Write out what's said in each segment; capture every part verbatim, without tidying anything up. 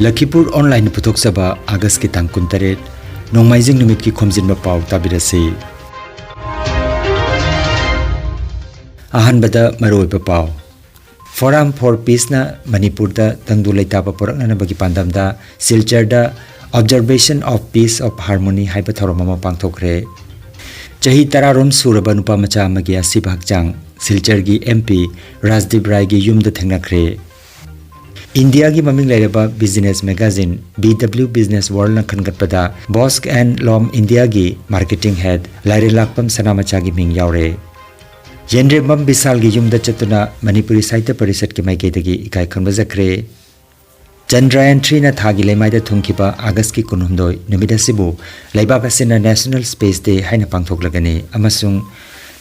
ꯂꯈꯤꯄꯨꯔ ꯑꯣꯟꯂꯥꯏꯟꯅ ꯄꯨꯊꯣꯛꯆꯕ ꯑꯥꯒꯁꯀꯤ ꯇꯥꯡ ꯀꯨꯟꯇꯔꯦꯠ, ꯅꯣꯡꯃꯥꯏꯖꯤꯡ ꯅꯨꯃꯤꯠꯀꯤ ꯈꯣꯝꯖꯤꯟꯕ ꯄꯥꯎ ꯇꯥꯕꯤꯔꯁꯤ꯫ ꯑꯍꯥꯟꯕꯗ ꯃꯔꯨꯑꯣꯏꯕ ꯄꯥꯎ꯫ Forum for Peaceꯅ ꯃꯅꯤꯄꯨꯔꯗ ꯇꯪꯗꯨ ꯂꯩꯇꯥꯕ ꯄꯨꯔꯛꯅꯅꯕꯒꯤ ꯄꯥꯟꯗꯝꯗ ꯁꯤꯜꯆꯔꯗ Observation of Peace of Harmony ꯍꯥꯏꯕ ꯊꯧꯔꯝ ꯑꯃ ꯄꯥꯡꯊꯣꯛꯈ꯭ꯔꯦ꯫ ꯆꯍꯤ ꯇꯔꯥꯔꯣꯝ ꯁꯨꯔꯕ ꯅꯨꯄꯥ ꯃꯆꯥ ꯑꯃꯒꯤ ꯑꯁꯤꯕ ꯍꯛꯆꯥꯡ ꯁꯤꯜꯆꯔꯒꯤ M P ꯔꯥꯖꯗꯤꯞ ꯔꯥꯏꯒꯤ ꯌꯨꯝꯗ ꯊꯦꯡꯅꯈ꯭ꯔꯦ꯫ ꯏꯟꯗꯤꯌꯥꯒꯤ ꯃꯃꯤꯡ ꯂꯩꯔꯕ business magazine B W Business Worldꯅ ꯈꯟꯒꯠꯄꯗ Bosc and Lomb Indiaꯒꯤ marketing head ꯂꯥꯏꯔꯦꯟꯂꯥꯛꯄꯝ ꯁꯅꯥꯃꯆꯥꯒꯤ ꯃꯤꯡ ꯌꯥꯎꯔꯦ꯫ ꯌꯦꯟꯗ꯭ꯔꯦꯝꯕꯝ ꯕꯤꯁꯥꯜꯒꯤ ꯌꯨꯝꯗ ꯆꯠꯇꯨꯅ ꯃꯅꯤꯄꯨꯔꯤ ꯁꯥꯍꯤꯇ꯭ꯌ ꯄꯔꯤꯁꯠꯀꯤ ꯃꯥꯏꯀꯩꯗꯒꯤ ꯏꯀꯥꯏ ꯈꯨꯝꯅꯖꯈ꯭ꯔꯦ꯫ ꯆꯟꯗ꯭ꯔꯌꯥꯟ threeꯅ ꯊꯥꯒꯤ ꯂꯩꯃꯥꯏꯗ ꯊꯨꯡꯈꯤꯕ ꯑꯥꯒꯁꯀꯤ ꯀꯨꯟꯍꯨꯝꯗꯣꯏ ꯅꯨꯃꯤꯠ ꯑꯁꯤꯕꯨ ꯂꯩꯕꯥꯛ ꯑꯁꯤꯅ National Space Day ꯍꯥꯏꯅ ꯄꯥꯡꯊꯣꯛꯂꯒꯅꯤ ꯑꯃꯁꯨꯡ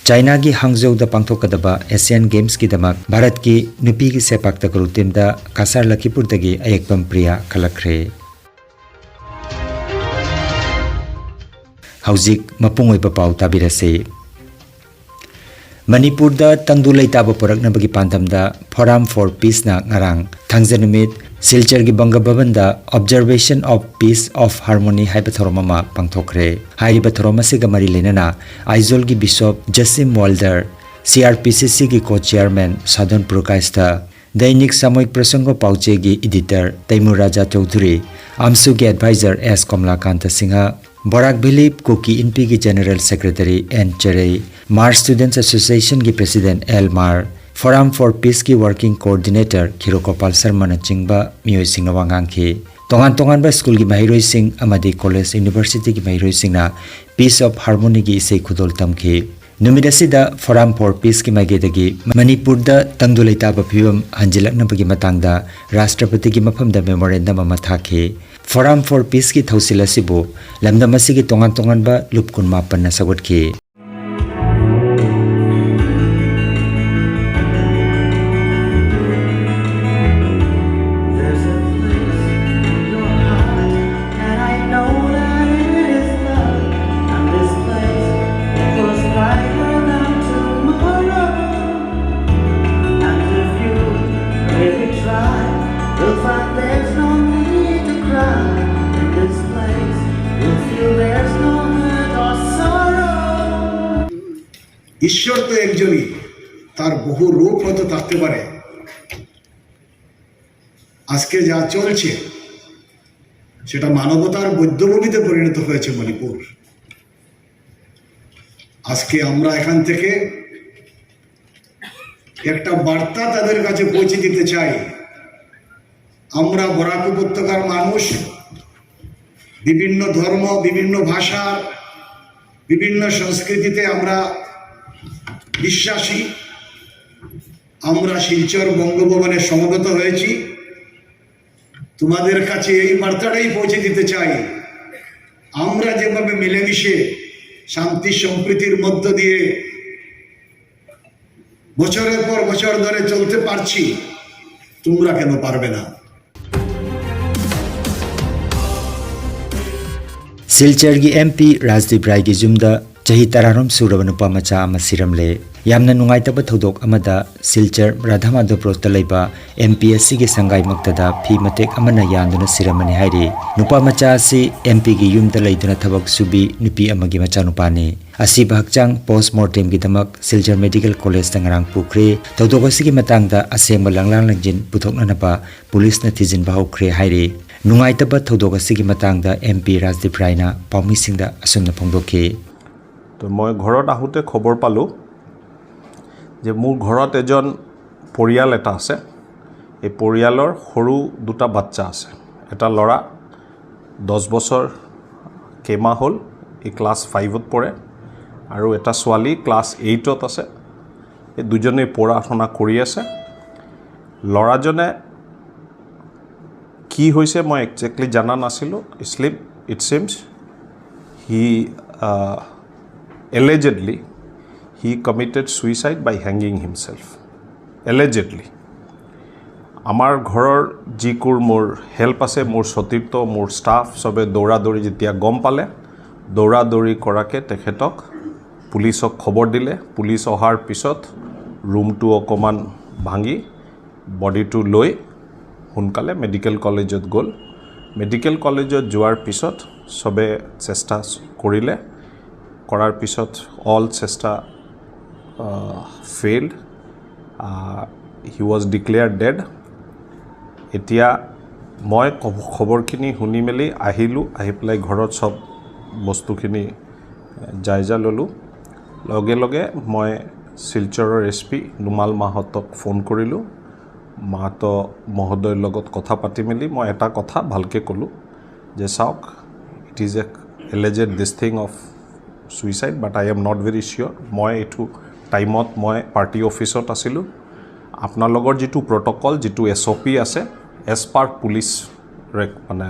ꯆꯥꯏꯅꯥꯒꯤ ꯍꯥꯡꯖꯧꯗ ꯄꯥꯡꯊꯣꯛꯀꯗꯕ Asian Gamesꯀꯤꯗꯃꯛ ꯚꯥꯔꯠꯀꯤ ꯅꯨꯄꯤꯒꯤ ꯁꯦꯄꯥꯛ ꯇꯀꯔꯨ teamꯗ ꯀꯁꯥꯔ ꯂꯈꯤꯄꯨꯔꯗꯒꯤ ꯑꯌꯦꯛꯄꯝ ꯄ꯭ꯔꯤꯌꯥ ꯈꯜꯂꯛꯈ꯭ꯔꯦ꯫ ꯍꯧꯖꯤꯛ ꯃꯄꯨꯡ ꯑꯣꯏꯕ ꯄꯥꯎ ꯇꯥꯕꯤꯔꯁꯤ꯫ ꯃꯅꯤꯄꯨꯔꯗ ꯇꯪꯗꯨ ꯂꯩꯇꯥꯕ ꯄꯨꯔꯛꯅꯕꯒꯤ ꯄꯥꯟꯗꯝꯗ Forum for Peaceꯅ ꯉꯔꯥꯡ ꯊꯥꯡꯖ ꯅꯨꯃꯤꯠ ꯁꯤꯜꯆꯔꯒꯤ ꯕꯪꯒ ꯚꯕꯟꯗ Observation of Peace of Harmony ꯍꯥꯏꯕ ꯊꯧꯔꯝ ꯑꯃ ꯄꯥꯡꯊꯣꯛꯈ꯭ꯔꯦ꯫ ꯍꯥꯏꯔꯤꯕ ꯊꯧꯔꯝ ꯑꯁꯤꯒ ꯃꯔꯤ ꯂꯩꯅꯅ ꯑꯥꯏꯖꯣꯜꯒꯤ Bishop Jasim Walder, C R P C Cꯒꯤ co-chairman ꯁꯥꯗꯣꯟ ꯄ꯭ꯔꯀꯥꯁꯇ, ꯗꯩꯅꯤꯛ ꯁꯥꯃꯨꯍꯤꯛ ꯄ꯭ꯔꯁꯪꯒ ꯄꯥꯎꯆꯦꯒꯤ editor ꯇꯩꯃꯨ ꯔꯥꯖꯥ ꯆꯧꯙꯨꯔꯤ, ꯑꯝꯁꯨꯒꯤ advisor S Kamalakanta Singh, Barak valley Kuki ꯏꯟꯄꯤꯒꯤ general secretary N Cherei, Mar Students Associationꯒꯤ president L Mar, Forum for Peaceꯀꯤ working coordinator ꯈꯤꯔꯣ ꯒꯣꯄꯥꯜ ꯁꯔꯃꯅꯆꯤꯡꯕ ꯃꯤꯑꯣꯏꯁꯤꯡꯅ ꯋꯥ ꯉꯥꯡꯈꯤ꯫ ꯇꯣꯉꯥꯟ ꯇꯣꯉꯥꯟꯕ ꯁ꯭ꯀꯨꯜꯒꯤ ꯃꯍꯩꯔꯣꯏꯁꯤꯡ ꯑꯃꯗꯤ college, universityꯒꯤ ꯃꯍꯩꯔꯣꯏꯁꯤꯡꯅ Peace of Harmonyꯒꯤ ꯏꯁꯩ ꯈꯨꯗꯣꯜ ꯇꯝꯈꯤ꯫ ꯅꯨꯃꯤꯠ ꯑꯁꯤꯗ Forum for Peaceꯀꯤ ꯃꯥꯏꯀꯩꯗꯒꯤ ꯃꯅꯤꯄꯨꯔꯗ ꯇꯪꯗꯨ ꯂꯩꯇꯥꯕ ꯐꯤꯕꯝ ꯍꯟꯖꯤꯜꯂꯛꯅꯕꯒꯤ ꯃꯇꯥꯡꯗ ꯔꯥꯁꯇ꯭ꯔꯄꯇꯤꯒꯤ ꯃꯐꯝꯗ memorandum ꯑꯃ ꯊꯥꯈꯤ꯫ Forum for Peaceꯀꯤ ꯊꯧꯁꯤꯜ ꯑꯁꯤꯕꯨ ꯂꯝꯗꯝ ꯑꯁꯤꯒꯤ ꯇꯣꯉꯥꯟ ꯇꯣꯉꯥꯟꯕ ꯂꯨꯞ ꯀꯨꯟꯃꯥꯄꯟꯅ ꯁꯧꯒꯠꯈꯤ꯫ There's a place in your heart, and I know that it is love. And this place, it goes brighter than tomorrow. And if you really try, you'll find there's no need ঈশ্বর তো একজনই, তার বহু রূপ হয়তো থাকতে পারে। আজকে যা চলছে, সেটা মানবতার বধ্যভূমিতে পরিণত হয়েছে মণিপুর। আজকে আমরা এখান থেকে একটা বার্তা তাদের কাছে পৌঁছে দিতে চাই। আমরা বরাক উপত্যকার মানুষ, বিভিন্ন ধর্ম, বিভিন্ন ভাষা, বিভিন্ন সংস্কৃতিতে আমরা বিশ্বাসী। আমরা শিলচর বঙ্গভবনে সমবেত হয়েছি। তোমাদের কাছে এই বার্তাটাই পৌঁছে দিতে চাই, আমরা যেভাবে মিলেমিশে শান্তি সম্প্রীতির মধ্য দিয়ে বছরের পর বছর ধরে চলতে পারছি, তোমরা কেন পারবে না? ꯁꯤꯜꯆꯔꯒꯤ ꯑꯦꯝ ꯄꯤ ꯔꯥꯖꯗꯤꯞ ꯔꯥꯏꯒꯤ ꯌꯨꯝꯗ ꯆꯍꯤ ꯇꯔꯥꯔꯣꯝ ꯁꯨꯔꯕ ꯅꯨꯄꯥ ꯃꯆꯥ ꯑꯃ ꯁꯤꯔꯝꯂꯦ꯫ ꯌꯥꯝꯅ ꯅꯨꯡꯉꯥꯏꯇꯕ ꯊꯧꯗꯣꯛ ꯑꯃꯗ ꯁꯤꯜꯆꯔ ꯔꯥꯙꯥ ꯃꯥꯙꯕ ꯔꯣꯗꯇ ꯂꯩꯕ ꯑꯦꯝ ꯄꯤ ꯑꯁꯤꯒꯤ ꯁꯪꯒꯥꯏꯃꯛꯇꯗ ꯐꯤ ꯃꯇꯦꯛ ꯑꯃꯅ ꯌꯥꯟꯗꯨꯅ ꯁꯤꯔꯝꯕꯅꯤ ꯍꯥꯏꯔꯤ꯫ ꯅꯨꯄꯥ ꯃꯆꯥ ꯑꯁꯤ ꯑꯦꯝ ꯄꯤꯒꯤ ꯌꯨꯝꯗ ꯂꯩꯗꯨꯅ ꯊꯕꯛ ꯁꯨꯕꯤ ꯅꯨꯄꯤ ꯑꯃꯒꯤ ꯃꯆꯥꯅꯨꯄꯥꯅꯤ꯫ ꯑꯁꯤꯕ ꯍꯛꯆꯥꯡ ꯄꯣꯁ ꯃꯣꯔꯇꯦꯝꯒꯤꯗꯃꯛ ꯁꯤꯜꯆꯔ ꯃꯦꯗꯤꯀꯦꯜ ꯀꯣꯂꯦꯖꯇ ꯉꯔꯥꯡ ꯄꯨꯈ꯭ꯔꯦ꯫ ꯊꯧꯗꯣꯛ ꯑꯁꯤꯒꯤ ꯃꯇꯥꯡꯗ ꯑꯁꯦꯡꯕ ꯂꯪꯂꯥꯡ ꯂꯪꯖꯤꯟ ꯄꯨꯊꯣꯛꯅꯅꯕ ꯄꯨꯂꯤꯁꯅ ꯊꯤꯖꯤꯟꯕ ꯍꯧꯈ꯭ꯔꯦ ꯍꯥꯏꯔꯤ꯫ ꯅꯨꯡꯉꯥꯏꯇꯕ ꯊꯧꯗꯣꯛ ꯑꯁꯤꯒꯤ ꯃꯇꯥꯡꯗ ꯑꯦꯝ ꯄꯤ ꯔꯥꯖꯗꯤꯞ ꯔꯥꯏꯅ ꯄꯥꯎꯃꯤꯁꯤꯡꯗ ꯑꯁꯨꯝꯅ ꯐꯣꯡꯗꯣꯛꯈꯤ꯫ তো মই ঘৰত আহোঁতে খবৰ পালোঁ যে মোৰ ঘৰত এজন পৰিয়াল এটা আছে। এই পৰিয়ালৰ সৰু দুটা বাচ্চা আছে। এটা ল'ৰা দহ বছৰ কেইমাহ হ'ল, এই ক্লাছ ফাইভত পঢ়ে, আৰু এটা ছোৱালী ক্লাছ এইটত আছে। এই দুজনেই পঢ়া শুনা কৰি আছে। ল'ৰাজনে কি হৈছে মই একজেক্টলি জানা নাছিলোঁ। Sleep, it seems, he allegedly he committed suicide by hanging himself, allegedly. আমাৰ ঘৰৰ যিবোৰ মোৰ হেল্প আছে, মোৰ সতীৰ্থ, মোৰ ষ্টাফ, চবে দৌৰা দৌৰি যেতিয়া গম পালে, দৌৰা দৌৰি কৰাকে তেখেতক পুলিচক খবৰ দিলে। পুলিচ অহাৰ পিছত ৰুমটো অকণমান ভাঙি বডিটো লৈ সোনকালে মেডিকেল কলেজত গ'ল। মেডিকেল কলেজত যোৱাৰ পিছত চবে চেষ্টা কৰিলে, কৰাৰ পিছত অল চেষ্টা failed. He was declared dead. এতিয়া মই খব- খবৰখিনি শুনি মেলি আহিলোঁ। আহি পেলাই ঘৰত চব বস্তুখিনি জায়জা ল'লোঁ। লগে লগে মই শিলচৰৰ এছ পি নুমাল মাহাতক ফোন কৰিলোঁ। মাহাত মহোদয়ৰ লগত কথা পাতি মেলি মই এটা কথা ভালকৈ ক'লোঁ যে চাওক, it is a alleged this thing of suicide, but I am not very sure। মই এইটো টাইমত মই পাৰ্টি অফিচত আছিলোঁ। আপোনালোকৰ যিটো প্ৰট'কল, যিটো এছ অ' পি আছে, এজ পাৰ পুলিচ ৰেক মানে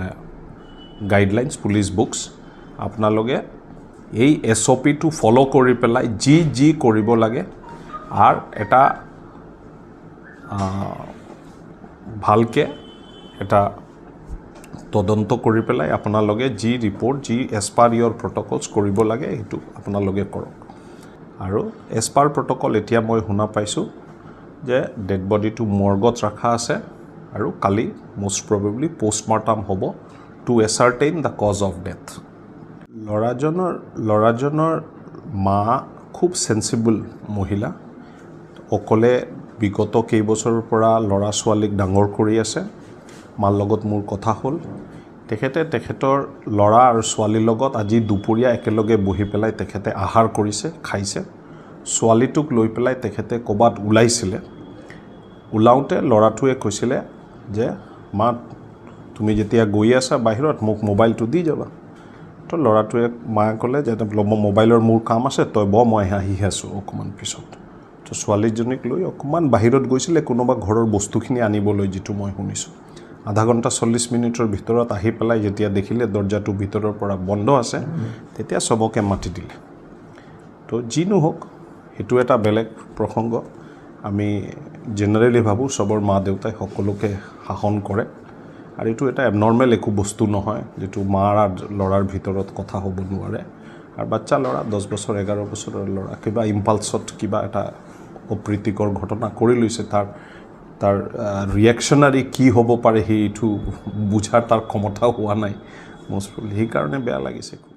গাইডলাইনছ, পুলিচ বুকছ, আপোনালোকে এই এছ অ' পিটো ফ'ল' কৰি পেলাই যি যি কৰিব লাগে আৰু এটা ভালকৈ এটা তদন্ত কৰি পেলাই আপোনালোকে যি ৰিপৰ্ট, যি এজ পাৰ ইয়ৰ প্ৰট'কলছ কৰিব লাগে, সেইটো আপোনালোকে কৰক। আৰু এজ পাৰ প্ৰট'কল এতিয়া মই শুনা পাইছোঁ যে ডেড বডিটো মৰ্গত ৰখা আছে আৰু কালি মষ্ট প্ৰবেবলি পষ্টমৰ্টম হ'ব to ascertain the cause of death। ল'ৰাজনৰ ল'ৰাজনৰ মা খুব চেন্সিবল মহিলা। অকলে বিগত কেইবছৰৰ পৰা ল'ৰা ছোৱালীক ডাঙৰ কৰি আছে। মাৰ লগত মোৰ কথা হ'ল। তেখেতে তেখেতৰ ল'ৰা আৰু ছোৱালীৰ লগত আজি দুপৰীয়া একেলগে বহি পেলাই তেখেতে আহাৰ কৰিছে, খাইছে। ছোৱালীটোক লৈ পেলাই তেখেতে ক'ৰবাত ওলাইছিলে। ওলাওঁতে ল'ৰাটোৱে কৈছিলে যে, "মা, তুমি যেতিয়া গৈ আছা বাহিৰত, মোক মোবাইলটো দি যাবা।" তো ল'ৰাটোৱে, মায়ে ক'লে যে, "বোলে, মই মোবাইলৰ মোৰ কাম আছে, তই ব, মই আহি আছোঁ অকণমান পিছত।" তো ছোৱালীজনীক লৈ অকণমান বাহিৰত গৈছিলে কোনোবা ঘৰৰ বস্তুখিনি আনিবলৈ, যিটো মই শুনিছোঁ। আধা ঘণ্টা, চল্লিছ মিনিটৰ ভিতৰত আহি পেলাই যেতিয়া দেখিলে দৰ্জাটো ভিতৰৰ পৰা বন্ধ আছে, তেতিয়া চবকে মাতি দিলে। তো যি নহওক, সেইটো এটা বেলেগ প্ৰসংগ। আমি জেনেৰেলি ভাবোঁ চবৰ মা দেউতাই সকলোকে শাসন কৰে, আৰু এইটো এটা এবনৰ্মেল একো বস্তু নহয়, যিটো মা আৰু ল'ৰাৰ ভিতৰত কথা হ'ব নোৱাৰে। আৰু বাচ্ছা ল'ৰা, দহ বছৰ, এঘাৰ বছৰৰ ল'ৰা, কিবা ইম্পালছত কিবা এটা অপ্ৰীতিকৰ ঘটনা কৰি লৈছে, তাৰ তাৰ ৰিয়েকশ্যনাৰী কি হ'ব পাৰে, সেইটো বুজাৰ তাৰ ক্ষমতাও হোৱা নাই মষ্ট প্ৰবেবলি, সেইকাৰণে বেয়া লাগিছে খুব।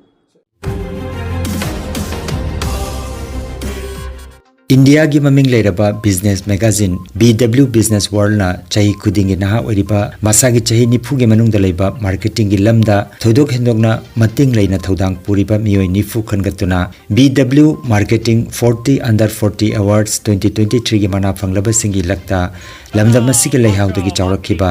ꯏꯟꯗꯤꯌꯥꯒꯤ ꯃꯃꯤꯡ ꯂꯩꯔꯕ business magazine B W Business Worldꯅ ꯆꯍꯤ ꯈꯨꯗꯤꯡꯒꯤ ꯅꯍꯥ ꯑꯣꯏꯔꯤꯕ ꯃꯁꯥꯒꯤ ꯆꯍꯤ ꯅꯤꯐꯨꯒꯤ ꯃꯅꯨꯡꯗ ꯂꯩꯕ marketingꯒꯤ ꯂꯝꯗ ꯊꯣꯏꯗꯣꯛ ꯍꯦꯟꯗꯣꯛꯅ ꯃꯇꯤꯡ ꯂꯩꯅ ꯊꯧꯗꯥꯡ ꯄꯨꯔꯤꯕ ꯃꯤꯑꯣꯏ ꯅꯤꯐꯨ ꯈꯟꯒꯠꯇꯨꯅ B W Marketing forty Under forty Awards twenty twenty threeꯒꯤ ꯃꯅꯥ ꯐꯪꯂꯕꯁꯤꯡꯒꯤ ꯂꯛꯇ ꯂꯝꯗꯝ ꯑꯁꯤꯒꯤ ꯂꯩꯍꯥꯎꯗꯒꯤ ꯆꯥꯎꯔꯛꯈꯤꯕ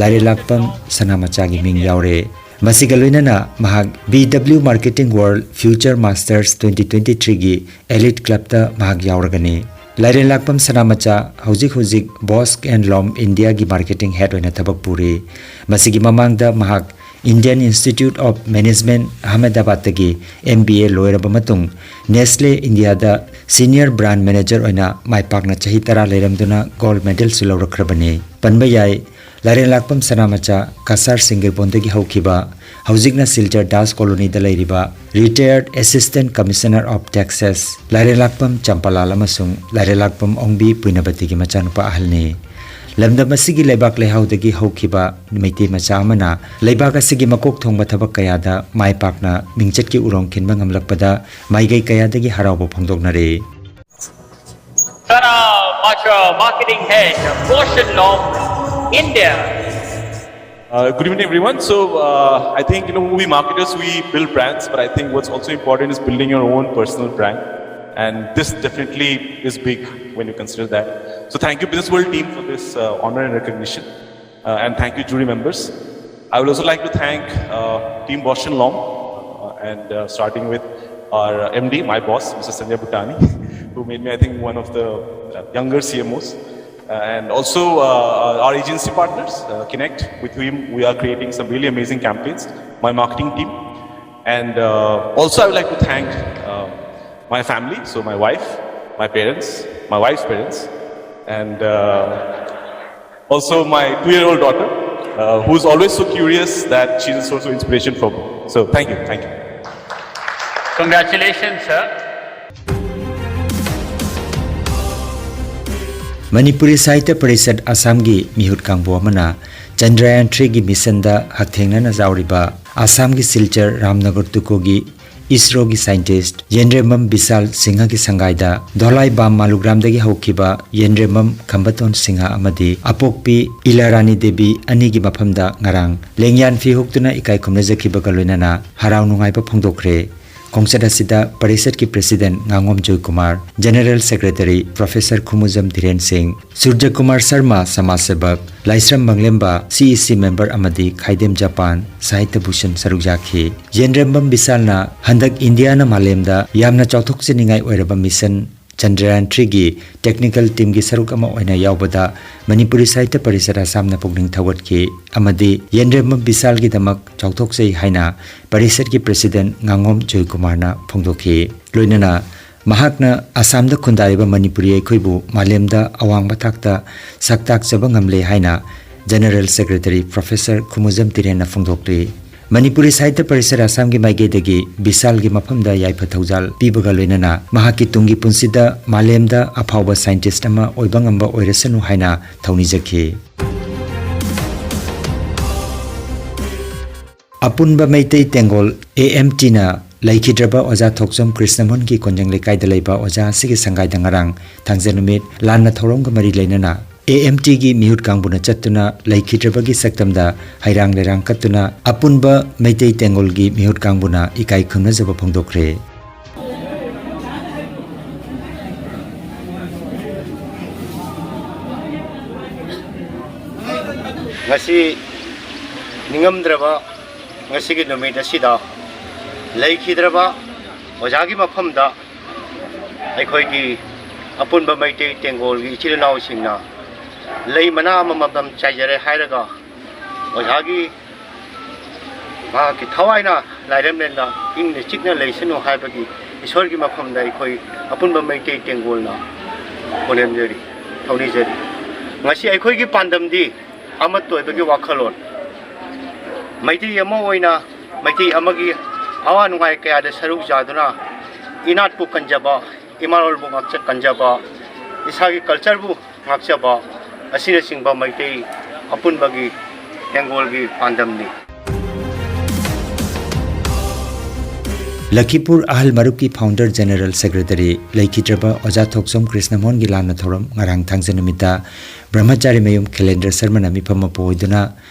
ꯂꯥꯏꯔꯦꯜꯂꯥꯛꯄꯝ ꯁꯅꯥꯃꯆꯥꯒꯤ ꯃꯤꯡ ꯌꯥꯎꯔꯦ꯫ ꯃꯁꯤꯒ ꯂꯣꯏꯅꯅ ꯃꯍꯥꯛ B W Marketing World Future Masters twenty twenty threeꯒꯤ Elite Clubꯇ ꯃꯍꯥꯛ ꯌꯥꯎꯔꯒꯅꯤ꯫ ꯂꯥꯏꯔꯦꯜꯂꯥꯛꯄꯝ ꯁꯅꯥꯃꯆꯥ ꯍꯧꯖꯤꯛ ꯍꯧꯖꯤꯛ Bausch and Lomb Indiaꯒꯤ marketing head ꯑꯣꯏꯅ ꯊꯕꯛ ꯄꯨꯔꯤ꯫ ꯃꯁꯤꯒꯤ ꯃꯃꯥꯡꯗ ꯃꯍꯥꯛ Indian Institute of Management Ahmedabadꯇꯒꯤ M B A ꯂꯣꯏꯔꯕ ꯃꯇꯨꯡ Nestle Indiaꯗ Senior Brand Manager ꯑꯣꯏꯅ ꯃꯥꯏ ꯄꯥꯛꯅ ꯆꯍꯤ ꯇꯔꯥ ꯂꯩꯔꯝꯗꯨꯅ gold medalꯁꯨ ꯂꯧꯔꯛꯈ꯭ꯔꯕꯅꯤ꯫ ꯄꯟꯕ ꯌꯥꯏ, ꯂꯥꯏꯔꯦꯜꯂꯥꯛꯄꯝ ꯁꯅꯥꯃꯆꯥ ꯀꯁꯥꯔ ꯁꯤꯡꯒꯩꯕꯣꯟꯗꯒꯤ ꯍꯧꯈꯤꯕ, ꯍꯧꯖꯤꯛꯅ ꯁꯤꯜꯆꯔ ꯗꯥꯁ ꯀꯣꯂꯣꯅꯤꯗ ꯂꯩꯔꯤꯕ retired Assistant Commissioner of Taxes ꯂꯥꯏꯔꯦꯜꯂꯥꯛꯄꯝ ꯆꯝꯄꯥꯂꯥꯜ ꯑꯃꯁꯨꯡ ꯂꯥꯏꯔꯦꯜꯂꯥꯛꯄꯝ ꯑꯣꯡꯕꯤ ꯄꯨꯏꯅꯕꯇꯤꯒꯤ ꯃꯆꯥꯅꯨꯄꯥ ꯑꯍꯜꯅꯤ꯫ ꯂꯝꯗꯝ ꯑꯁꯤꯒꯤ ꯂꯩꯕꯥꯛ ꯂꯩꯍꯥꯎꯗꯒꯤ ꯍꯧꯈꯤꯕ ꯃꯩꯇꯩ ꯃꯆꯥ ꯑꯃꯅ ꯂꯩꯕꯥꯛ ꯑꯁꯤꯒꯤ ꯃꯀꯣꯛ ꯊꯣꯡꯕ ꯊꯕꯛ ꯀꯌꯥꯗ ꯃꯥꯏ ꯄꯥꯛꯅ ꯃꯤꯡꯆꯠꯀꯤ ꯎꯔꯣꯡ ꯈꯤꯟꯕ ꯉꯝꯂꯛꯄꯗ ꯃꯥꯏꯀꯩ ꯀꯌꯥꯗꯒꯤ ꯍꯔꯥꯎꯕ ꯐꯣꯡꯗꯣꯛꯅꯔꯤ꯫ Sana Macha, marketing head, Bausch and Lomb, India. Uh, good evening, everyone. So, uh, I think, you know, we marketers, we build brands, but I think what's also important is building your own personal brand. And this definitely is big when you consider that. So, thank you, Business World team, for this uh, honor and recognition. Uh, and thank you, jury members. I would also like to thank uh, Team Bausch and Lomb, uh, and uh, starting with our M D, my boss, Mister Sanjay Bhutani, who made me, I think, one of the uh, younger C M Os. Uh, and also uh, our agency partners, uh, Connect, with whom we are creating some really amazing campaigns, my marketing team. And uh, also, I would like to thank uh, my family, so my wife, my parents, my wife's parents, and uh, also my two year old daughter, uh, who's always so curious that she's a source of inspiration for me. So, thank you, thank you. Congratulations, sir. Manipuri ꯁꯥꯍꯤꯇ꯭ꯌ ꯄꯔꯤꯁꯠ ꯑꯁꯥꯝꯒꯤ ꯃꯤꯍꯨꯠ ꯀꯥꯡꯕꯨ ꯑꯃꯅ ꯆꯟꯗ꯭ꯔꯌꯥꯟ ꯊ꯭ꯔꯤꯒꯤ ꯃꯤꯁꯟꯗ ꯍꯛꯊꯦꯡꯅꯅ ꯌꯥꯎꯔꯤꯕ ꯑꯁꯥꯝꯒꯤ Silchar Ramnagar ꯇꯨꯀꯣꯒꯤ ꯏꯁꯔꯣꯒꯤ scientist ꯌꯦꯟꯗ꯭ꯔꯦꯝꯕꯝ ꯕꯤꯁꯥꯜ ꯁꯤꯡꯍꯒꯤ ꯁꯪꯒꯥꯏꯗ ꯙꯣꯂꯥꯏꯕꯥꯝ ꯃꯥꯂꯨꯒ꯭ꯔꯥꯝꯗꯒꯤ ꯍꯧꯈꯤꯕ ꯌꯦꯟꯗ꯭ꯔꯦꯝꯕꯝ ꯈꯝꯕꯇꯣꯟ ꯁꯤꯡꯍ ꯑꯃꯗꯤ ꯑꯄꯣꯛꯄꯤ ꯏꯂꯥꯔꯥꯅꯤ ꯗꯦꯕꯤ ꯑꯅꯤꯒꯤ ꯃꯐꯝꯗ ꯉꯔꯥꯡ ꯂꯦꯡꯌꯥꯟ ꯐꯤ ꯍꯨꯛꯇꯨꯅ ꯏꯀꯥꯏ ꯈꯨꯝꯅꯖꯈꯤꯕꯒ ꯂꯣꯏꯅꯅ ꯍꯔꯥꯎ ꯅꯨꯡꯉꯥꯏꯕ ꯐꯣꯡꯗꯣꯛꯈ꯭ꯔꯦ꯫ ꯈꯣꯡꯆꯠ ꯑꯁꯤꯗ ꯄꯔꯤꯁꯠꯀꯤ president ꯉꯥꯉꯣꯝ Joykumar, general secretary professor ꯈꯨꯃꯨꯖꯝ ꯙꯤꯔꯦꯟ ꯁꯤꯡ, ꯁꯨꯔꯖꯀꯨꯃꯥꯔ ꯁꯔꯃ, ꯁꯃꯥꯖ ꯁꯦꯕꯛ, ꯂꯥꯏꯁ꯭ꯔꯝ ꯃꯪꯂꯦꯝꯕ, ꯁꯤ ꯏ ꯁꯤ ꯃꯦꯝꯕꯔ ꯑꯃꯗꯤ ꯈꯥꯏꯗꯦꯝ ꯖꯄꯥꯟ ꯁꯥꯍꯤꯇ꯭ꯌ ꯚꯨꯁꯟ ꯁꯔꯨꯛ ꯌꯥꯈꯤ꯫ ꯌꯦꯟꯗ꯭ꯔꯦꯝꯕꯝ ꯕꯤꯁꯥꯜꯅ ꯍꯟꯗꯛ ꯏꯟꯗꯤꯌꯥꯅ ꯃꯥꯂꯦꯝꯗ ꯌꯥꯝꯅ ꯆꯥꯎꯊꯣꯛꯆꯅꯤꯡꯉꯥꯏ ꯑꯣꯏꯔꯕ ꯃꯤꯁꯟ ꯆꯟꯗ꯭ꯔꯌꯥꯟ ꯊ꯭ꯔꯤꯒꯤ ꯇꯦꯛꯅꯤꯀꯦꯜ ꯇꯤꯝꯒꯤ ꯁꯔꯨꯛ ꯑꯃ ꯑꯣꯏꯅ ꯌꯥꯎꯕꯗ ꯃꯅꯤꯄꯨꯔꯤ ꯁꯥꯍꯤꯇ꯭ꯌ ꯄꯔꯤꯁꯠ ꯑꯁꯥꯝꯅ ꯄꯨꯛꯅꯤꯡ ꯊꯧꯒꯠꯈꯤ ꯑꯃꯗꯤ ꯌꯦꯟꯗ꯭ꯔꯦꯝꯕꯝ ꯕꯤꯁꯥꯜꯒꯤꯗꯃꯛ ꯆꯥꯎꯊꯣꯛꯆꯩ ꯍꯥꯏꯅ ꯄꯔꯤꯁꯠꯀꯤ ꯄ꯭ꯔꯦꯁꯤꯗꯦꯟꯠ ꯉꯥꯉꯣꯝ ꯖꯣꯏꯀꯨꯃꯥꯔꯅ ꯐꯣꯡꯗꯣꯛꯈꯤ꯫ ꯂꯣꯏꯅꯅ ꯃꯍꯥꯛꯅ ꯑꯁꯥꯝꯗ ꯈꯨꯟꯗꯥꯔꯤꯕ ꯃꯅꯤꯄꯨꯔꯤ ꯑꯩꯈꯣꯏꯕꯨ ꯃꯥꯂꯦꯝꯗ ꯑꯋꯥꯡꯕ ꯊꯥꯛꯇ ꯁꯛ ꯇꯥꯛꯆꯕ ꯉꯝꯂꯦ ꯍꯥꯏꯅ ꯖꯦꯅꯦꯔꯦꯜ ꯁꯦꯀ꯭ꯔꯦꯇꯔꯤ ꯄ꯭ꯔꯣꯐꯦꯁꯔ ꯈꯨꯃꯨꯖꯝ ꯇꯤꯔꯦꯟꯅ ꯐꯣꯡꯗꯣꯛꯂꯤ꯫ ꯃꯅꯤꯄꯨꯔꯤ ꯁꯥꯍꯤꯇ꯭ꯌ ꯄꯔꯤꯁꯠ ꯑꯁꯥꯝꯒꯤ ꯃꯥꯏꯀꯩꯗꯒꯤ ꯕꯤꯁꯥꯜꯒꯤ ꯃꯐꯝꯗ ꯌꯥꯏꯐ ꯊꯧꯖꯥꯜ ꯄꯤꯕꯒ ꯂꯣꯏꯅꯅ ꯃꯍꯥꯛꯀꯤ ꯇꯨꯡꯒꯤ ꯄꯨꯟꯁꯤꯗ ꯃꯥꯂꯦꯝꯗ ꯑꯐꯥꯎꯕ ꯁꯥꯏꯟꯇꯤꯁꯠ ꯑꯃ ꯑꯣꯏꯕ ꯉꯝꯕ ꯑꯣꯏꯔꯁꯅꯨ ꯍꯥꯏꯅ ꯊꯧꯅꯤꯖꯈꯤ꯫ ꯑꯄꯨꯟꯕ ꯃꯩꯇꯩ ꯇꯦꯡꯒꯣꯜ, ꯑꯦ ꯑꯦꯝ ꯇꯤꯅ ꯂꯩꯈꯤꯗ꯭ꯔꯕ ꯑꯣꯖꯥ ꯊꯣꯛꯆꯣꯝ ꯀ꯭ꯔꯤꯁꯅꯃꯣꯍꯟꯒꯤ ꯀꯣꯟꯖꯪ ꯂꯩꯀꯥꯏꯗ ꯂꯩꯕ ꯑꯣꯖꯥ ꯑꯁꯤꯒꯤ ꯁꯪꯒꯥꯏꯗ ꯉꯔꯥꯡ ꯊꯥꯡꯖ ꯅꯨꯃꯤꯠ ꯂꯥꯟꯅ ꯊꯧꯔꯝꯒ ꯃꯔꯤ ꯂꯩꯅꯅ ꯑꯦ ꯑꯦꯝ ꯇꯤꯒꯤ ꯃꯤꯍꯨꯠ ꯀꯥꯡꯕꯨꯅ ꯆꯠꯇꯨꯅ ꯂꯩꯈꯤꯗ꯭ꯔꯕꯒꯤ ꯁꯛꯇꯝꯗ ꯍꯩꯔꯥꯡ ꯂꯩꯔꯥꯡ ꯀꯠꯇꯨꯅ ꯑꯄꯨꯟꯕ ꯃꯩꯇꯩ ꯇꯦꯡꯒꯣꯜꯒꯤ ꯃꯤꯍꯨꯠ ꯀꯥꯡꯕꯨꯅ ꯏꯀꯥꯏ ꯈꯨꯝꯅꯖꯕ ꯐꯣꯡꯗꯣꯛꯈ꯭ꯔꯦ꯫ ꯉꯁꯤ ꯅꯤꯡꯉꯝꯗ꯭ꯔꯕ ꯉꯁꯤꯒꯤ ꯅꯨꯃꯤꯠ ꯑꯁꯤꯗ ꯂꯩꯈꯤꯗ꯭ꯔꯕ ꯑꯣꯖꯥꯒꯤ ꯃꯐꯝꯗ ꯑꯩꯈꯣꯏꯒꯤ ꯑꯄꯨꯟꯕ ꯃꯩꯇꯩ ꯇꯦꯡꯒꯣꯜꯒꯤ ꯏꯆꯤꯜ ꯏꯅꯥꯎꯁꯤꯡꯅ ꯂꯩ ꯃꯅꯥ ꯑꯃꯃꯝ ꯆꯥꯏꯖꯔꯦ ꯍꯥꯏꯔꯒ ꯑꯣꯖꯥꯒꯤ ꯃꯍꯥꯛꯀꯤ ꯊꯋꯥꯏꯅ ꯂꯥꯏꯔꯦꯝꯂꯦꯟꯗ ꯏꯪꯅ ꯆꯤꯛꯅ ꯂꯩꯁꯅꯨ ꯍꯥꯏꯕꯒꯤ ꯏꯁꯣꯔꯒꯤ ꯃꯐꯝꯗ ꯑꯩꯈꯣꯏ ꯑꯄꯨꯟꯕ ꯃꯩꯇꯩ ꯇꯦꯡꯒꯣꯜꯅ ꯈꯣꯏꯔꯝꯖꯔꯤ, ꯊꯧꯅꯤꯖꯔꯤ꯫ ꯉꯁꯤ ꯑꯩꯈꯣꯏꯒꯤ ꯄꯥꯟꯗꯝꯗꯤ ꯑꯃꯠꯇ ꯑꯣꯏꯕꯒꯤ ꯋꯥꯈꯜꯂꯣꯟ, ꯃꯩꯇꯩ ꯑꯃ ꯑꯣꯏꯅ ꯃꯩꯇꯩ ꯑꯃꯒꯤ ꯑꯋꯥ ꯅꯨꯡꯉꯥꯏ ꯀꯌꯥꯗ ꯁꯔꯨꯛ ꯌꯥꯗꯨꯅ ꯏꯅꯥꯠꯄꯨ ꯀꯟꯖꯕ, ꯏꯃꯥ ꯂꯣꯜꯕꯨ ꯉꯥꯛꯆ ꯀꯟꯖꯕ, ꯏꯁꯥꯒꯤ ꯀꯜꯆꯔꯕꯨ ꯉꯥꯛꯆꯕ ꯑꯁꯤꯅꯆꯤꯡꯕ ꯃꯩꯇꯩ ꯑꯄꯨꯟꯕꯒꯤ ꯇꯦꯡꯒꯣꯜꯒꯤ ꯄꯥꯟꯗꯝꯅꯤ꯫ ꯂꯈꯤꯄꯨꯔ ꯑꯍꯜ ꯃꯔꯨꯞꯀꯤ founder general secretary ꯂꯩꯈꯤꯗ꯭ꯔꯕ ꯑꯣꯖꯥ ꯊꯣꯛꯆꯣꯝ ꯀ꯭ꯔꯤꯁꯅꯃꯣꯍꯟꯒꯤ ꯂꯥꯟꯅ ꯊꯧꯔꯝ ꯉꯔꯥꯡ ꯊꯥꯡꯖ ꯅꯨꯃꯤꯠꯇ ꯕ꯭ꯔꯍꯃꯆꯥꯔꯤ ꯃꯌꯨꯝ ꯈꯦꯂꯦꯟꯗ꯭ꯔ ꯁꯔꯃꯅ ꯃꯤꯐꯝ ꯃꯄꯨ ꯑꯣꯏꯗꯨꯅ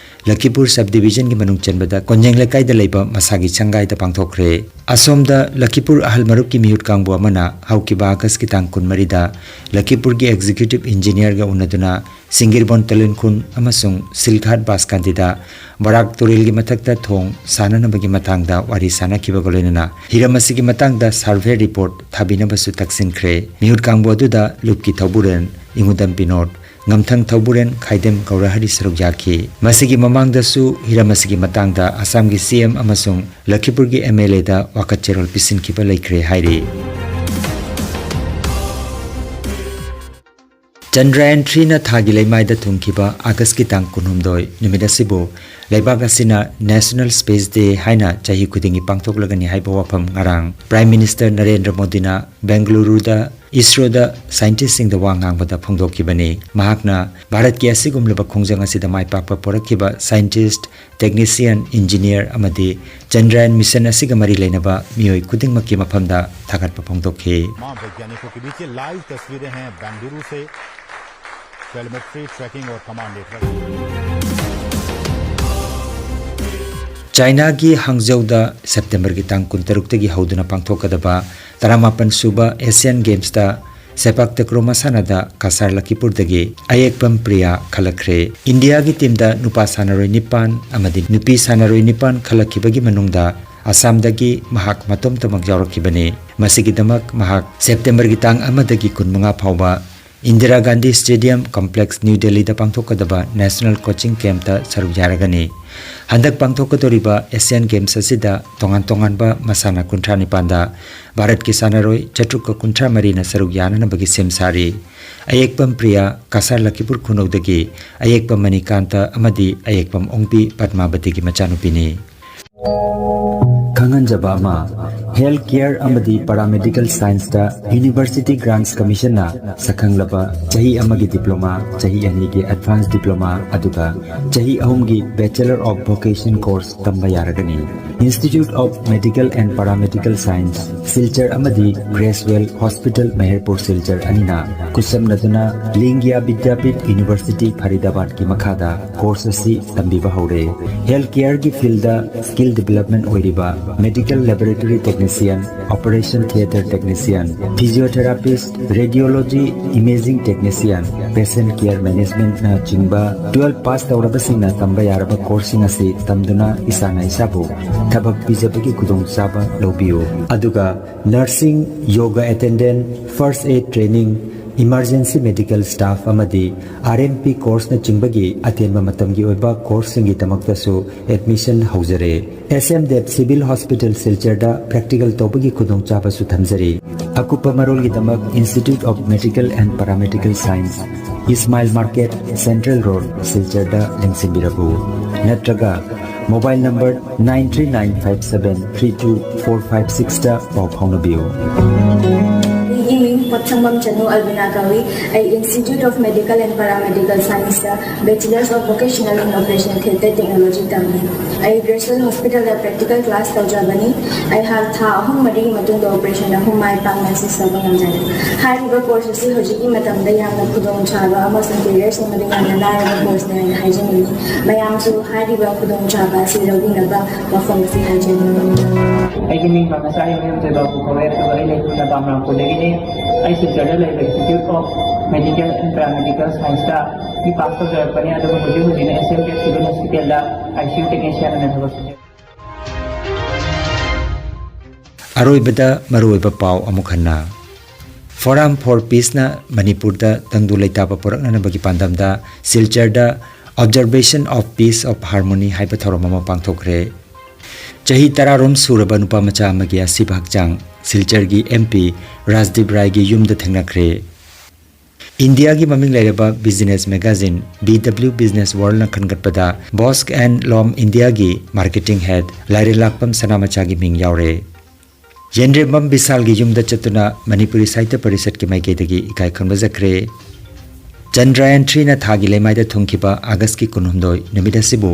ꯂꯈꯤꯄꯨꯔ sub divisionꯒꯤ ꯃꯅꯨꯡ ꯆꯟꯕꯗ ꯀꯣꯟꯖꯦꯡ ꯂꯩꯀꯥꯏꯗ ꯂꯩꯕ ꯃꯁꯥꯒꯤ ꯁꯪꯒꯥꯏꯗ ꯄꯥꯡꯊꯣꯛꯈ꯭ꯔꯦ꯫ ꯑꯁꯣꯝꯗ ꯂꯈꯤꯄꯨꯔ ꯑꯍꯜ ꯃꯔꯨꯞꯀꯤ ꯃꯤꯍꯨꯠ ꯀꯥꯡꯕꯨ ꯑꯃꯅ ꯍꯧꯈꯤꯕ ꯑꯥꯒꯁꯀꯤ ꯇꯥꯡ ꯀꯨꯟꯃꯔꯤꯗ ꯂꯈꯤꯄꯨꯔꯒꯤ executive engineerꯒ ꯎꯅꯗꯨꯅ ꯁꯤꯡꯒꯤꯔꯕꯣꯟ ꯇꯂꯦꯟꯈꯨꯟ ꯑꯃꯁꯨꯡ ꯁꯤꯜꯘꯥꯠ ꯕꯥꯁꯀꯥꯟꯗꯤꯗ ꯕꯔꯥꯛ ꯇꯨꯔꯦꯜꯒꯤ ꯃꯊꯛꯇ ꯊꯣꯡ ꯁꯥꯅꯅꯕꯒꯤ ꯃꯇꯥꯡꯗ ꯋꯥꯔꯤ ꯁꯥꯅꯈꯤꯕꯒ ꯂꯣꯏꯅꯅ ꯍꯤꯔꯝ ꯑꯁꯤꯒꯤ ꯃꯇꯥꯡꯗ survey report ꯊꯥꯕꯤꯅꯕꯁꯨ ꯇꯛꯁꯤꯟꯈ꯭ꯔꯦ꯫ ꯃꯤꯍꯨꯠ ꯀꯥꯡꯕꯨ ꯑꯗꯨꯗ ꯂꯨꯞꯀꯤ ꯊꯧꯕꯨꯔꯦꯟ ꯏꯉꯨꯗꯝ ꯕꯤꯅꯣꯗ, ꯉꯝꯊꯪ ꯊꯧꯕꯨꯔꯦꯟ ꯈꯥꯏꯗꯦꯝ ꯒꯧꯔꯍꯔꯤ ꯁꯔꯨꯛ ꯌꯥꯈꯤ꯫ ꯃꯁꯤꯒꯤ ꯃꯃꯥꯡꯗꯁꯨ ꯍꯤꯔꯝ ꯑꯁꯤꯒꯤ ꯃꯇꯥꯡꯗ ꯑꯁꯥꯝꯒꯤ CM ꯑꯃꯁꯨꯡ ꯂꯈꯤꯄꯨꯔꯒꯤ MLAꯗ ꯋꯥꯀꯠ ꯆꯦꯔꯣꯜ ꯄꯤꯁꯤꯟꯈꯤꯕ ꯂꯩꯈ꯭ꯔꯦ ꯍꯥꯏꯔꯤ꯫ ꯆꯟꯗ꯭ꯔꯌꯥꯟ threeꯅ ꯊꯥꯒꯤ ꯂꯩꯃꯥꯏꯗ ꯊꯨꯡꯈꯤꯕ ꯑꯥꯒꯁꯀꯤ ꯇꯥꯡ ꯀꯨꯟꯍꯨꯝꯗꯣꯏ ꯅꯨꯃꯤꯠ ꯑꯁꯤꯕꯨ ꯂꯩꯕꯥꯛ ꯑꯁꯤꯅ National Space Day ꯍꯥꯏꯅ ꯆꯍꯤ ꯈꯨꯗꯤꯡꯒꯤ ꯄꯥꯡꯊꯣꯛꯂꯒꯅꯤ ꯍꯥꯏꯕ ꯋꯥꯐꯝ ꯉꯔꯥꯡ Prime Minister ꯅꯔꯦꯟꯗ꯭ꯔ ꯃꯣꯗꯤꯅ ꯕꯦꯡꯒꯂꯨꯔꯨꯗ ISROꯗ scientistꯁꯤꯡꯗ ꯋꯥ ꯉꯥꯡꯕꯗ ꯐꯣꯡꯗꯣꯛꯈꯤꯕꯅꯤ꯫ ꯃꯍꯥꯛꯅ ꯚꯥꯔꯠꯀꯤ ꯑꯁꯤꯒꯨꯝꯂꯕ ꯈꯣꯡꯖꯪ ꯑꯁꯤꯗ ꯃꯥꯏ ꯄꯥꯛꯄ ꯄꯨꯔꯛꯈꯤꯕ scientist, technician, engineer ꯑꯃꯗꯤ ꯆꯟꯗ꯭ꯔꯌꯥꯟ mission ꯑꯁꯤꯒ ꯃꯔꯤ ꯂꯩꯅꯕ ꯃꯤꯑꯣꯏ ꯈꯨꯗꯤꯡꯃꯛꯀꯤ ꯃꯐꯝꯗ ꯊꯥꯒꯠꯄ ꯐꯣꯡꯗꯣꯛꯈꯤ꯫ तमाम वैज्ञानिकों के बीच ये लाइव तस्वीरें हैं बेंगलुरु से। टेलीमेट्री, ट्रैकिंग और कमांड नेटवर्क। ꯆꯥꯏꯅꯥꯒꯤ ꯍꯥꯡꯖꯧꯗ ꯁꯦꯞꯇꯦꯝꯕꯔꯒꯤ ꯇꯥꯡ ꯀꯨꯟꯇꯔꯨꯛꯇꯒꯤ ꯍꯧꯗꯨꯅ ꯄꯥꯡꯊꯣꯛꯀꯗꯕ ꯇꯔꯥꯃꯥꯄꯟ ꯁꯨꯕ Asian Gamesꯇ ꯁꯦꯄꯥꯛ ꯇꯀ꯭ꯔꯣ ꯃꯁꯥꯟꯅꯗ ꯀꯁꯥꯔ ꯂꯈꯤꯄꯨꯔꯗꯒꯤ ꯑꯌꯦꯛꯄꯝ ꯄ꯭ꯔꯤꯌꯥ ꯈꯜꯂꯛꯈ꯭ꯔꯦ꯫ ꯏꯟꯗꯤꯌꯥꯒꯤ teamꯗ ꯅꯨꯄꯥ ꯁꯥꯟꯅꯔꯣꯏ ꯅꯤꯄꯥꯟ ꯑꯃꯗꯤ ꯅꯨꯄꯤ ꯁꯥꯟꯅꯔꯣꯏ ꯅꯤꯄꯥꯟ ꯈꯜꯂꯛꯈꯤꯕꯒꯤ ꯃꯅꯨꯡꯗ ꯑꯁꯥꯝꯗꯒꯤ ꯃꯍꯥꯛ ꯃꯇꯣꯝꯇꯃꯛ ꯌꯥꯎꯔꯛꯈꯤꯕꯅꯤ꯫ ꯃꯁꯤꯒꯤꯗꯃꯛ ꯃꯍꯥꯛ ꯁꯦꯞꯇꯦꯝꯕꯔꯒꯤ ꯇꯥꯡ ꯑꯃꯗꯒꯤ ꯀꯨꯟꯃꯉꯥ ꯐꯥꯎꯕ Indira Gandhi Stadium Complex, new ꯗꯦꯜꯂꯤꯗ ꯄꯥꯡꯊꯣꯛꯀꯗꯕ National Coaching Campꯇ ꯁꯔꯨꯛ ꯌꯥꯔꯒꯅꯤ꯫ ꯍꯟꯗꯛ ꯄꯥꯡꯊꯣꯛꯀꯗꯧꯔꯤꯕ Asian Games ꯑꯁꯤꯗ ꯇꯣꯉꯥꯟ ꯇꯣꯉꯥꯟꯕ ꯃꯁꯥꯟꯅ ꯀꯨꯟꯊ꯭ꯔꯥ ꯅꯤꯄꯥꯟꯗ ꯚꯥꯔꯠꯀꯤ ꯁꯥꯟꯅꯔꯣꯏ ꯆꯥꯇ꯭ꯔꯨꯛꯀ ꯀꯨꯟꯊ꯭ꯔꯥ ꯃꯔꯤꯅ ꯁꯔꯨꯛ ꯌꯥꯅꯅꯕꯒꯤ ꯁꯦꯝ ꯁꯥꯔꯤ꯫ ꯑꯌꯦꯛꯄꯝ ꯄ꯭ꯔꯤꯌꯥ, ꯀꯁꯥꯔ ꯂꯈꯤꯄꯨꯔ ꯈꯨꯅꯧꯗꯒꯤ ꯑꯌꯦꯛꯄꯝ ꯃꯅꯤꯀꯥꯟꯇ ꯑꯃꯗꯤ ꯑꯌꯦꯛꯄꯝ ꯑꯣꯡꯕꯤ ꯄꯗꯃꯥꯕꯇꯤꯒꯤ ꯃꯆꯥꯅꯨꯄꯤꯅꯤ꯫ ꯈꯪꯍꯟꯖꯕ ꯑꯃ, health care ꯑꯃꯗꯤ paramedical scienceꯇ University Grants Commissionꯅ ꯁꯛꯈꯪꯂꯕ ꯆꯍꯤ ꯑꯃꯒꯤ diploma, ꯆꯍꯤ ꯑꯅꯤꯒꯤ advanced diploma, ꯑꯗꯨꯒ ꯆꯍꯤ ꯑꯍꯨꯝꯒꯤ Bachelor of Vocation course ꯇꯝꯕ ꯌꯥꯔꯒꯅꯤ꯫ Institute of Medical and Paramedical Science, Silchar ꯑꯃꯗꯤ ꯒ꯭ꯔꯦꯁꯋꯦꯜ ꯍꯣꯁꯄꯤꯇꯥꯜ ꯃꯦꯍꯔꯄꯨꯔ ꯁꯤꯜꯆꯔ ꯑꯅꯤꯅ ꯈꯨꯠꯁꯝꯅꯗꯨꯅ ꯂꯤꯡꯒꯤꯌꯥ ꯕꯤꯗ꯭ꯌꯥꯄꯤꯊ ꯌꯨꯅꯤꯚꯔꯁꯤꯇꯤ ꯐꯔꯤꯗꯥꯕꯥꯗꯀꯤ ꯃꯈꯥꯗ ꯀꯣꯔꯁ ꯑꯁꯤ ꯇꯝꯕꯤꯕ ꯍꯧꯔꯦ꯫ ꯍꯦꯜꯊ ꯀꯦꯌꯔꯒꯤ ꯐꯤꯜꯗ ꯁ꯭ꯀꯤꯜ ꯗꯤꯕꯦꯂꯞꯃꯦꯟ ꯑꯣꯏꯔꯤꯕ medical laboratory technician, operation theatre technician, physiotherapist, radiology imaging technician, patient care managementꯅ ꯆꯤꯡꯕ ꯇꯨꯋꯦꯜꯐ ꯄꯥꯁ ꯇꯧꯔꯕꯁꯤꯡꯅ ꯇꯝꯕ ꯌꯥꯔꯕ ꯀꯣꯔꯁꯁꯤꯡ ꯑꯁꯤ ꯇꯝꯗꯨꯅ ꯏꯁꯥꯅ ꯏꯁꯥꯕꯨ ꯊꯕꯛ ꯄꯤꯖꯕꯒꯤ ꯈꯨꯗꯣꯡꯆꯥꯕ ꯂꯧꯕꯤꯌꯨ꯫ ꯑꯗꯨꯒ nursing, yoga attendant, first aid training, emergency medical staff ꯑꯃꯗꯤ R M P ꯀꯣꯔꯁꯅꯆꯤꯡꯕꯒꯤ ꯑꯇꯦꯟꯕ ꯃꯇꯝꯒꯤ ꯑꯣꯏꯕ ꯀꯣꯔꯁꯁꯤꯡꯒꯤꯗꯃꯛꯇꯁꯨ ꯑꯦꯗꯃꯤꯁꯟ ꯍꯧꯖꯔꯦ꯫ S M Dev Civil Hospital ꯁꯤꯜꯆꯔꯗ ꯄ꯭ꯔꯦꯛꯇꯤꯀꯦꯜ ꯇꯧꯕꯒꯤ ꯈꯨꯗꯣꯡꯆꯥꯕꯁꯨ ꯊꯝꯖꯔꯤ꯫ ꯑꯀꯨꯞꯄ ꯃꯔꯣꯜꯒꯤꯗꯃꯛ Institute of Medical and Paramedical Science, Ismail market, central road, ꯁꯤꯜꯆꯔꯗ ꯂꯦꯡꯁꯤꯟꯕꯤꯔꯛꯎ꯫ ꯅꯠꯇ꯭ꯔꯒ mobile number nine three nine five seven three two four five sixꯇ ꯄꯥꯎ ꯐꯥꯎꯅꯕꯤꯌꯨ꯫ ꯑꯩꯒꯤ ꯃꯤꯡ ꯄꯣꯠꯁꯪꯕꯝ ꯆꯅꯨ ꯑꯜꯕꯤꯅꯥ ꯀꯧꯏ꯫ ꯑꯩ Institute of Medical and Paramedical Scienceꯇ Bachelors of Vocational in Operation Theatre Technology ꯇꯝꯃꯤ꯫ ꯑꯩ ꯒ꯭ꯔꯦꯁꯋꯦꯜ ꯍꯣꯁꯄꯤꯇꯥꯜꯗ ꯄ꯭ꯔꯦꯛꯇꯤꯀꯦꯜ ꯀ꯭ꯂꯥꯁ ꯇꯧꯖꯕꯅꯤ꯫ ꯑꯩꯍꯥꯛ ꯊꯥ ꯑꯍꯨꯝ ꯃꯔꯤꯒꯤ ꯃꯇꯨꯡꯗ ꯑꯣꯄꯔꯦꯁꯟ ꯑꯍꯨꯝ ꯃꯥꯏ ꯄꯥꯛꯅ ꯁꯤꯁ ꯇꯧꯕ ꯉꯝꯖꯔꯦ꯫ ꯍꯥꯏꯔꯤꯕ ꯀꯣꯔꯁ ꯑꯁꯤ ꯍꯧꯖꯤꯛꯀꯤ ꯃꯇꯝꯗ ꯌꯥꯝꯅ ꯈꯨꯗꯣꯡꯆꯥꯕ ꯑꯃꯁꯨꯡ ꯀꯦꯔꯤꯌꯔ ꯁꯦꯝꯕꯗ ꯌꯥꯝꯅ ꯂꯥꯏꯔꯕ ꯀꯣꯔꯁꯅꯤ ꯍꯥꯏꯅ ꯍꯥꯏꯖꯅꯤꯡꯏ꯫ ꯃꯌꯥꯝꯁꯨ ꯍꯥꯏꯔꯤꯕ ꯈꯨꯗꯣꯡꯆꯥꯕ ꯑꯁꯤ ꯂꯧꯕꯤꯅꯕ ꯋꯥꯐꯝ ꯑꯁꯤ ꯍꯥꯏꯖꯅꯤꯡꯏ꯫ ꯑꯩꯒꯤ ꯃꯤꯡ ꯃꯉꯥꯆꯥ ꯏꯕꯦꯝ ꯇꯣꯏꯕꯥꯕꯨ ꯀꯧꯋꯦ, ꯑꯗꯨꯒ ꯑꯩ ꯂꯩꯐꯝꯅ ꯕꯥꯃꯅꯥꯄꯨꯔꯗꯒꯤꯅꯤ꯫ ꯑꯩ ꯁꯤꯜꯆꯔꯗ ꯂꯩꯕ Institute of Medical and Paramedical Scienceꯇ ꯕꯤ ꯄꯥꯁ ꯇꯧꯖꯔꯛꯄꯅꯤ, ꯑꯗꯨꯒ ꯍꯧꯖꯤꯛ ꯍꯧꯖꯤꯛꯅ S M Dev Civil Hospitalꯗ I C U technician ꯑꯣꯏꯅ ꯊꯕꯛ ꯁꯨꯖꯔꯤ꯫ ꯑꯔꯣꯏꯕꯗ ꯃꯔꯨꯑꯣꯏꯕ ꯄꯥꯎ ꯑꯃꯨꯛ ꯍꯟꯅ꯫ Forum for Peaceꯅ ꯃꯅꯤꯄꯨꯔꯗ ꯇꯪꯗꯨ ꯂꯩꯇꯥꯕ ꯄꯨꯔꯛꯅꯅꯕꯒꯤ ꯄꯥꯟꯗꯝꯗ ꯁꯤꯜꯆꯔꯗ Observation of Peace of Harmony ꯍꯥꯏꯕ ꯊꯧꯔꯝ ꯑꯃ ꯄꯥꯡꯊꯣꯛꯈ꯭ꯔꯦ꯫ ꯆꯍꯤ ꯇꯔꯥꯔꯣꯝ ꯁꯨꯔꯕ ꯅꯨꯄꯥ ꯃꯆꯥ ꯑꯃꯒꯤ ꯑꯁꯤꯕ ꯍꯛꯆꯥꯡ ꯁꯤꯜꯆꯔꯒꯤ M P ꯔꯥꯖꯗꯤꯞ ꯔꯥꯏꯒꯤ ꯌꯨꯝꯗ ꯊꯦꯡꯅꯈ꯭ꯔꯦ꯫ ꯏꯟꯗꯤꯌꯥꯒꯤ ꯃꯃꯤꯡ ꯂꯩꯔꯕ business magazine B W Business Worldꯅ ꯈꯟꯒꯠꯄꯗ Bosc and Lomb Indiaꯒꯤ marketing head ꯂꯥꯏꯔꯦꯜꯂꯥꯛꯄꯝ ꯁꯅꯥꯃꯆꯥꯒꯤ ꯃꯤꯡ ꯌꯥꯎꯔꯦ꯫ ꯌꯦꯟꯗ꯭ꯔꯦꯝꯕꯝ ꯕꯤꯁꯥꯜꯒꯤ ꯌꯨꯝꯗ ꯆꯠꯇꯨꯅ ꯃꯅꯤꯄꯨꯔꯤ ꯁꯥꯍꯤꯇ꯭ꯌ ꯄꯔꯤꯁꯠꯀꯤ ꯃꯥꯏꯀꯩꯗꯒꯤ ꯏꯀꯥꯏ ꯈꯨꯝꯅꯖꯈ꯭ꯔꯦ꯫ ꯆꯟꯗ꯭ꯔꯌꯥꯟ ꯊ꯭ꯔꯤꯅ ꯊꯥꯒꯤ ꯂꯩꯃꯥꯏꯗ ꯊꯨꯡꯈꯤꯕ ꯑꯥꯒꯁꯀꯤ ꯀꯨꯟꯍꯨꯝꯗꯣꯏ ꯅꯨꯃꯤꯠ ꯑꯁꯤꯕꯨ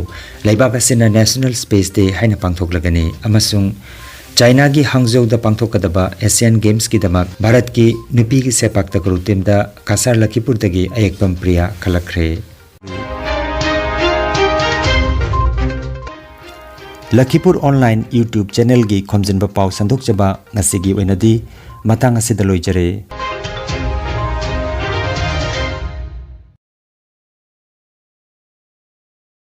ꯂꯩꯕꯥꯛ ꯑꯁꯤꯅ National Space Day ꯍꯥꯏꯅ ꯄꯥꯡꯊꯣꯛꯂꯒꯅꯤ ꯑꯃꯁꯨꯡ ꯆꯥꯏꯅꯥꯒꯤ ꯍꯥꯡꯖꯧꯗ ꯄꯥꯡꯊꯣꯛꯀꯗꯕ Asian Gamesꯀꯤꯗꯃꯛ ꯚꯥꯔꯠꯀꯤ ꯅꯨꯄꯤꯒꯤ ꯁꯦꯄꯥꯛ ꯇꯀꯔꯨ teamꯗ ꯀꯁꯥꯔ ꯂꯈꯤꯄꯨꯔꯗꯒꯤ ꯑꯌꯦꯛꯄꯝ ꯄ꯭ꯔꯤꯌꯥ ꯈꯜꯂꯛꯈ꯭ꯔꯦ꯫ ꯂꯈꯤꯄꯨꯔ Online YouTube channelꯒꯤ ꯈꯣꯝꯖꯤꯟꯕ ꯄꯥꯎ ꯁꯟꯗꯣꯛꯆꯕ ꯉꯁꯤꯒꯤ ꯑꯣꯏꯅꯗꯤ ꯃꯇꯥꯡ ꯑꯁꯤꯗ ꯂꯣꯏꯖꯔꯦ꯫